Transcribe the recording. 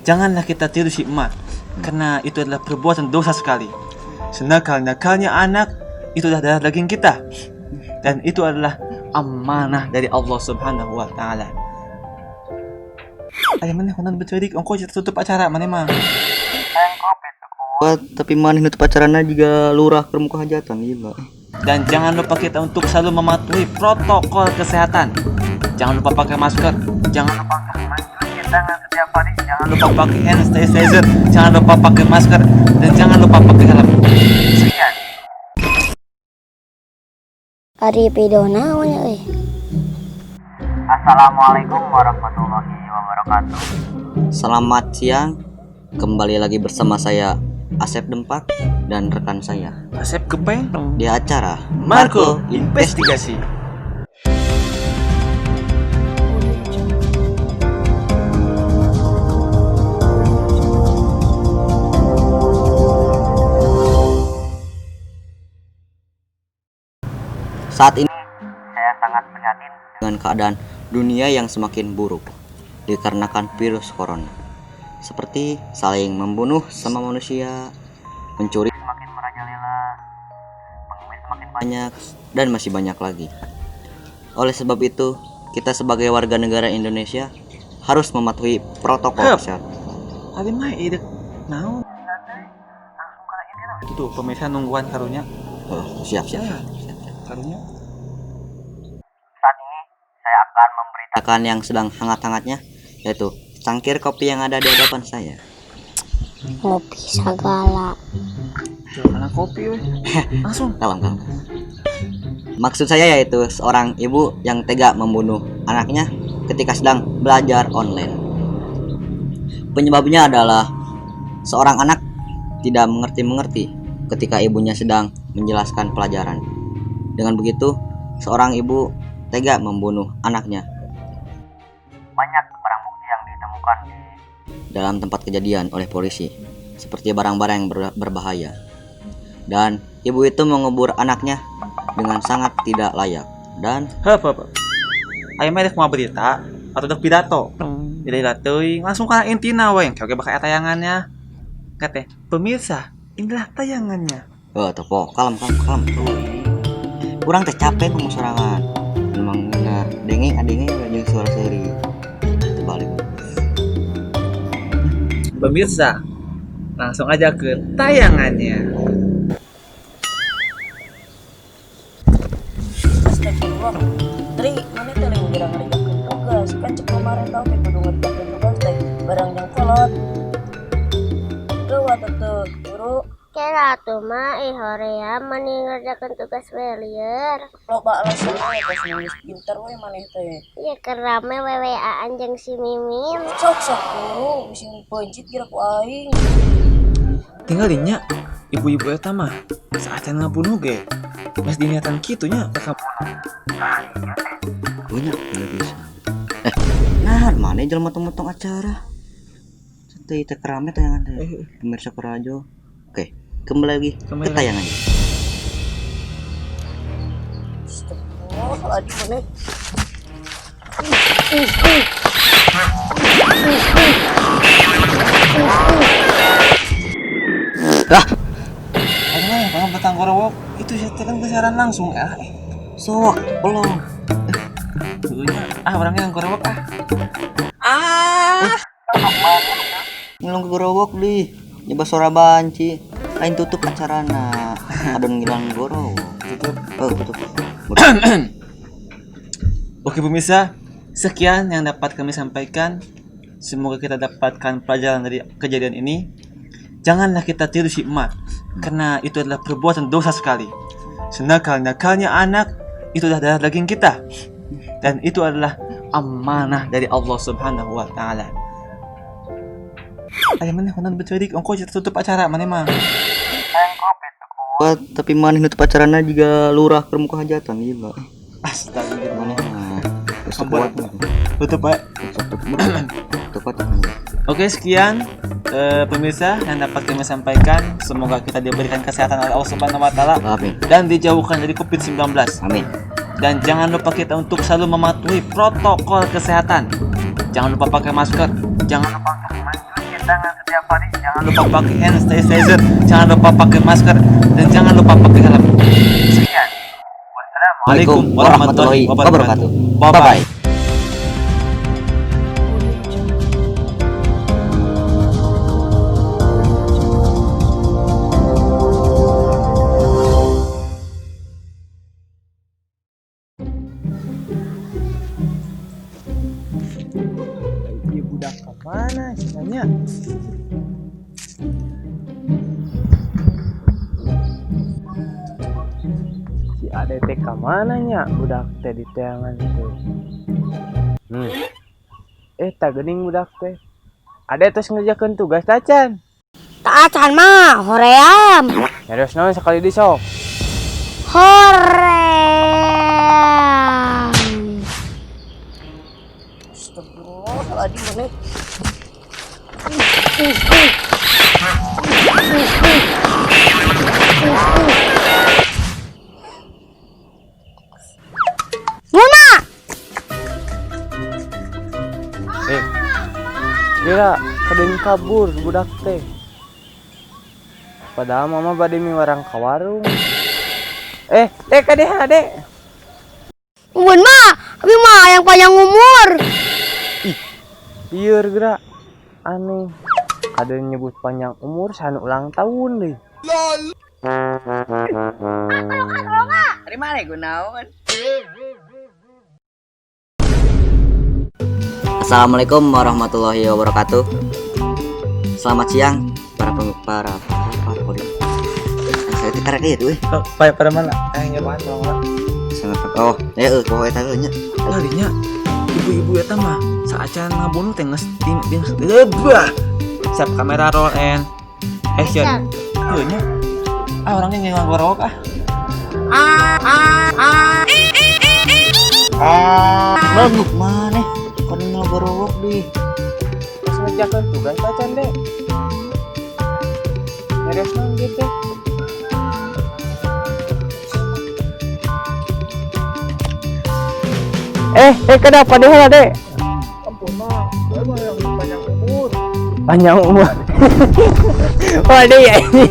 Janganlah kita tiru si emak, karena itu adalah perbuatan dosa sekali. Senakal-nakalnya anak itu adalah darah daging kita. Dan itu adalah amanah dari Allah Subhanahu wa taala. Aya maneh kunaon becerik, ongkoh kita tutup acara maneh mah. Kuat, tapi maneh nutup acarana juga lurah keur muka hajatan gila. Dan jangan lupa kita untuk selalu mematuhi protokol kesehatan. Jangan lupa pakai masker, jangan lupa mencuci tangan setiap hari, jangan lupa pakai hand sanitizer, jangan lupa pakai masker, dan jangan lupa pakai helm. Sekian. Ari video naon ya euy. Assalamualaikum warahmatullahi wabarakatuh. Selamat siang. Kembali lagi bersama saya Asep Dempak dan rekan saya Asep Gepeng, di acara Marco Investigasi. Saat ini Saya sangat prihatin dengan keadaan dunia yang semakin buruk dikarenakan virus corona. Seperti saling membunuh sama manusia, mencuri semakin merajalela, pengemis semakin banyak. banyak, dan masih banyak lagi. Oleh sebab itu, kita sebagai warga negara Indonesia harus mematuhi protokol Hup. kesehatan. Ari mah ide naon? Itu tuh pemirsa nungguan karunya. Oh, siap, siap, Ya. siap, siap, siap. Karunya. Saat ini saya akan memberitakan Akan yang sedang hangat-hangatnya, yaitu cangkir kopi yang ada di hadapan saya. Ngopi sagala. Karena kopi weh. Langsung. Kalem, kalem. Maksud saya yaitu seorang ibu yang tega membunuh anaknya ketika sedang belajar online. Penyebabnya adalah seorang anak tidak mengerti-mengerti ketika ibunya sedang menjelaskan pelajaran. Dengan begitu, seorang ibu tega membunuh anaknya banyak barang bukti yang ditemukan di dalam tempat kejadian oleh polisi, seperti barang-barang yang berbahaya. Dan ibu itu mengubur anaknya dengan sangat tidak layak dan Heup, heup. Aya mah rek mau berita atau dek pidato. Jadi lah teuing langsung kana intina we. Oke bakal aya tayangannya. Kate, pemirsa, inilah tayangannya. Oh, topo, kalem, kalem, kalem. Kurang teh capek ngomong sorangan. Memang bener, dengeng adengeng jeung suara seuri. Terbalik. Pemirsa, langsung aja ke tayangannya. Astagfirullah. Tri, maneh teh lain geura ngerjakeun tugas? Kan cek pemerintah oge kudu ngerjakeun tugas teh barang jeung kolot. Tuh atuh tuh, guru. Kira atuh mah ih hoream mani ngerjakeun tugas we lieur. Loba alasan we, tos nulis pinter we maneh teh. Ya keur rame WWA-an jeung si Mimin. Sok sok guru, bisi pencit kira ku aing. Tinggal nya ibu-ibu eta mah saat ngabunuh ge geus diniatan kitu nya rek ngabunuh. Banyak nggak bisa. Nah, mana jelema motong acara? Teh teh kerame tayangan teh. Pemirsa Kerajo. Oke, kembali lagi Kembali ke lagi. tayangannya. Astagfirullah, adi maneh. Lah, Ada mah yang pengen petang gorowok itu saya kan siaran langsung ya. sok belum. Dulunya ah orangnya yang gorowok ah. Ah. Ngelong ke gorowok di. Nyoba suara banci. Lain tutup acarana. Adon ngilang gorowok. Tutup. Oh, tutup. Oke pemirsa, sekian yang dapat kami sampaikan. Semoga kita dapatkan pelajaran dari kejadian ini. Janganlah kita tiru si emak, karena itu adalah perbuatan dosa sekali. Senakal-nakalnya anak itu adalah darah daging kita. Dan itu adalah amanah dari Allah Subhanahu wa taala. Aya maneh kunaon becerik, ongkoh kita tutup acara maneh mah. Kuat, tapi maneh nutup acarana juga lurah keur muka hajatan gila. Astagfirullah. Maneh mah geus teu kuat. Tutup, Pak. Sok tutup. Tutup kuat. Oke, sekian pemirsa yang dapat kami sampaikan. Semoga kita diberikan kesehatan oleh Allah Subhanahu wa taala Amin. dan dijauhkan dari Covid-19. Amin. Dan jangan lupa kita untuk selalu mematuhi protokol kesehatan. Jangan lupa pakai masker, jangan lupa mencuci tangan setiap hari, jangan lupa pakai hand sanitizer, jangan lupa pakai masker, dan jangan lupa pakai helm. Sekian. Wassalamualaikum warahmatullahi wabarakatuh. Bye bye. Ieu budak ka mana cenah? Si Ade teh ka mana nya, budak teh di teangan teh. Eh, tah geuning budak teh. Ade tos ngerjakeun tugas tacan? Tacan mah hoream. Nyarios naon sakali deui sok? Hoream. Astagfirullahaladzim, mana? Muna. Eh, gila, kadeun kabur budak teh. Padahal mama bade miwarang ka warung. Eh, dek kade dek. Mun mah, abi mah yang panjang umur. Ih, lieur geura. Aneh. Kadeun nyebut panjang umur sanu ulang tahun deui. LOL. Dari mana gunawan? Assalamualaikum warahmatullahi wabarakatuh. Selamat siang para pem- para para para para. Saya teh karek ieu euy. Pada pada mana? Eh, nyobaan dong. Sangat oh, ya euy poho eta euy nya. Larinya ibu-ibu eta mah saacan ngabunuh teh geus tim lebah. Siap, kamera roll and action. Heuh nya. Ah, orangnya ngegorok ah. Manuk maneh kon ngagorowok deui. Terus ngerjakeun tugas tacan dek. Nyarios naon ieu teh? Eh, eh, kenapa deh lah, dek? Ampun mah, yang panjang umur. Panjang umur. Wah, deh ya ini.